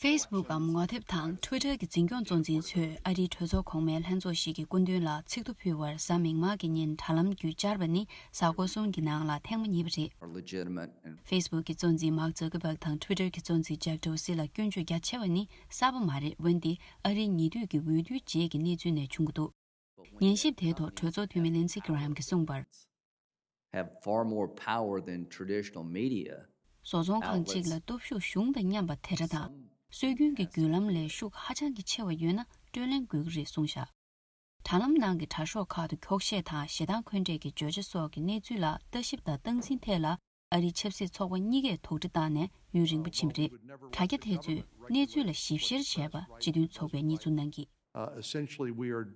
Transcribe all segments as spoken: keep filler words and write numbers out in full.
Facebook་གམ་ངོ་དེབ་དང་Twitter་གྱི་འཛིན་སྐྱོང་གཙོ་འཛིན་ཚོས་ཨ་རིའི་གྲོས་ཚོགས་གོང་མའི་ལྷན་ཚོགས་ཤིག་གི་སྐུ་མདུན་ལ་ཚིག་ཐོ་ཕུལ་བར་གཟའ་མིག་དམར་གྱི་ཉིན་དྲ་ལམ་བརྒྱུད་བཅར་བ་ནི་གཟའ་འཁོར་གསུམ་གྱི་ནང་ལ་ཐེངས་མ་གཉིས་པ་རེད། Are legitimate and Facebook་གི་གཙོ་འཛིན་Mark Zuckerberg་དང་Twitter་གྱི་གཙོ་འཛིན་Jack Dorsey་ལ་སྐྱོན་བརྗོད་རྒྱ་ཆེ་བ་ནི་གསར་པ་མ་རེད། འོན་ཏེ་ཨ་རིའི་ཉེ་དུས་ཀྱི་འོས་བསྡུའི་རྗེས་ཀྱི་གནས་ཚུལ་ནས་བྱུང་གི་འདུག་ཉན་ཞིབ་དེའི་ཐོག་གྲོས་ཚོགས་འཐུས་མི་Lindsey Graham་གྱིས་གསུངས་པར། Have far more power than traditional media. བཟོ་ཚོང་ཁང་གཅིག་ལ་སྟོབས་ཤུགས་གཞུང་དང་མཉམ་པ་དེ་འདྲ་དང་། སྲོལ་རྒྱུན་གྱི་བརྒྱུད་ལམ་ལས་ཤུགས་ཧ་ཅང་གི་ཆེ་བ་ཡོད་ན་སྤྲོད་ལེན་དགོས་ཀྱི་རེད་གསུངས་བཞག་དྲ་ལམ་ནང་གི་དྲ་ཤོག་ཁག་ཏུ་འཁྱོག་བཤད་དང་ཞེ་སྡང་འཁོན་འགྲས་ཀྱི་བརྗོད་བྱ་སོགས་ཀྱི་གནས་ཚུལ་ལ་ལྟ་ཞིབ་དང་སྟངས་འཛིན་ཐད་ལ་ཨ་རིའི་ཆབ་སྲིད་ཚོགས་པ་གཉིས་ཀས་དོགས་འདྲི་བཏང་ནས་ཡུན་རིང་པོ་ཕྱིན་པ་རེད། དྲ་རྒྱ་དེ་ཚོས་གནས་ཚུལ་ལ་ཞིབ་བཤེར་བྱས་པ་སྤྱི་མཐུན་ཚོགས་པས་གནས་ཚུལ་གནང་གིས། Uh, essentially, we are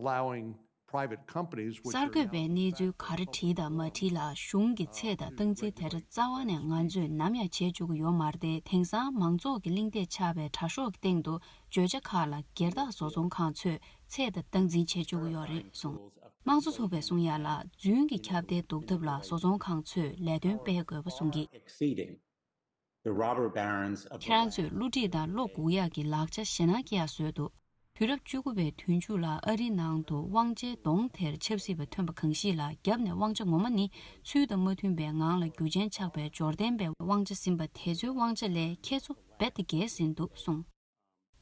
allowing private companies, which གསར་འགོད་པས་གནས་ཚུལ་ག་རེ་བྲིས་དང་མ་བྲིས་ལ་གཞུང་གི་ཚད་དང་སྟངས་འཛིན་དེ་འདྲ་རྩ་བ་ནས་ང་ཚོས་ནམ་ཡང་བྱེད་བཅུག་གི་ཡོད་མ་རེད་དེ། དེང་སང་མང་ཚོགས་ཀྱི་གླེང་སྟེགས་ཆགས་པའི་དྲ་ཤོག་གི་སྟེང་དུ་བརྗོད་བྱ་ཁག་ལ་སྒེར་བདག་བཟོ་ཚོང་ཁང་ཚོས་ཚད་དང་སྟངས་འཛིན་བྱེད་བཅུག་གི་ཡོད་རེད་གསུངས། དམངས་གཙོ་ཚོགས་པས་གསུང་ཡ་ལ་རྫུན་གྱི་ཁྱབ་གདལ་ཟློག་ཐབས་ལ་བཟོ་ཚོང་ཁང་ཚོས་ལས་དོན་སྤེལ་དགོས་པ་གསུང་གིས། exceeding the robber barons of ཁྱེད་རང་ཚོས་བསླུ་བྲིད་དང་བློ་འགུག་ཡག་གི་ལག་ཆ་ཞེད་སྣང་སྐྱེ་ཡག་བཟོས་འདུག་དུས་རབས་བཅུ་དགུ་པའི་དུས་མཇུག་ལ་ཨ་རིའི་ནང་དུ་དབང་ཆའི་གདོང་དེར་ཆབ་སྲིད་པ་ཐོན་པ་གང་ཞིག་ལ་རྒྱབ་ནས་དབང་ཆ་ངོ་མ་ནི་ཚུལ་དང་མ་མཐུན་པའི་ངང་ལ་རྒྱུ་ཆེན་ཆགས་པའི་འབྱོར་ལྡན་པའི་དབང་ཆ་ཟིན་པ་དེ་ཚོའི་དབང་ཆ་ལས་ཁྱེད་ཚོ་རྦད་དེ་རྒྱལ་ཟིན་འདུག་གསུངས།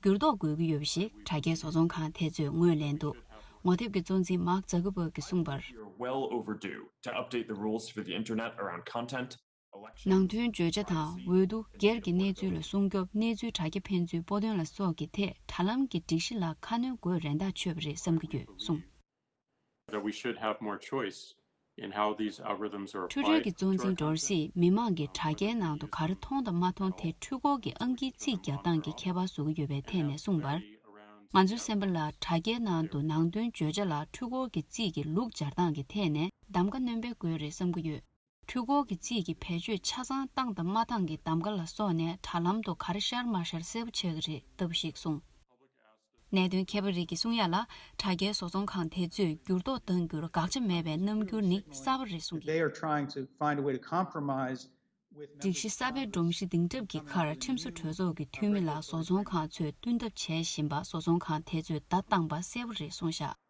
འགྱུར་ལྡོག་དགོས་ཀྱི་ཡོད་པ་ཞིག་དྲ་རྒྱའི་བཟོ་ཚོང་ཁང་དེ་ཚོས་ངོས་ལེན་འདུག་ངོ་དེབ་ཀྱི་གཙོ་འཛིན་Mark Zuckerberg་གིས་གསུངས་པར། You're well overdue to update the rules for the internet around content, election. ནང་དོན་བརྗོད་བྱ་དང་འོས་བསྡུ་སྒེར་གྱི་གནས་ཚུལ་ལ་སྲུང་སྐྱོབ། གནས་ཚུལ་དྲ་རྒྱ་ཕན་ཚུན་པོ་འདོན་ལ་སོགས་ཀྱི་ཐད་དྲ་ལམ་གྱི་སྒྲིག་གཞི་ལ་ཁ་སྣོན་དགོས་རན་ཐག་ཆོད་པ་རེད་བསམ་གྱི་ཡོད་གསུངས། That we should have more choice in how these algorithms are Twitter་གྱི་applied. གཙོ་འཛིན་Dorsey་མི་མང་གིས་དྲ་རྒྱའི་ནང་དུ་ག་རེ་མཐོང་དང་མ་མཐོང་དེ་འཕྲུལ་འཁོར་གྱི་ཨང་ཀིའི་རྩིས་རྒྱག་སྟངས་ཀྱི་ཁྱད་པར་བཟོ་གི་ཡོད་པའི་ཐད་ནས་གསུངས་པར། ང་ཚོའི་སེམས་པ་ལ་དྲ་རྒྱའི་ནང་དུ་ནང་དོན་བརྗོད་བྱ་ལ་འཕྲུལ་འཁོར་གྱི་རྩིས་ཀྱི་ལུགས་སྦྱར་སྟངས་ཀྱི་ཐད་ནས་གདམ་ག་སྣོན་པའི་དགོས་རེད་བསམ་གྱི་ཡོད། འཕྲུལ་འཁོར་གྱི་རྩིས་ཀྱི་བེད་སྤྱོད་ཆ་ཚང་བཏང་དང་མ་བཏང་གི་གདམ་ག་ལ་སོགས་ནས་དྲ་ལམ་དུ་ག་རེ་ཤར་མ་ཤར་གསལ་པོ་ཆགས་ཀྱི་རེད་ལྟ་བུ་ཞིག་གསུངས། གནད་དོན་མཁས་པ་རིགས་ཀྱིས་གསུང་ཡ་ལ་དྲ་རྒྱའི་བཟོ་ཚོང་ཁང་དེ་ཚོས་འགྱུར་ལྡོག་གཏང་རྒྱུར་དགག་བྱ་མེད་པའི་རྣམ་འགྱུར་ནི་གསར་པ་རེད་གསུང་གི། They are trying to find a way to compromise with སྒྲིག་གཞི་གསར་པའི་སྒྲོམ་གཞི་འདིང་གྲབས་ཀྱི་ཁར་ཁྲིམས་བཟོ་གྲོས་ཚོགས་ཀྱི་འཐུས་མི་ལ་བཟོ་ཚོང་ཁང་ཚོས་བསྟུན་ཐབས་བྱེད་བཞིན་པ་བཟོ་ཚོང་ཁང་དེ་ཚོས་བརྡ་བཏང་པ་གསལ་པོ་རེད་གསུངས་བཞག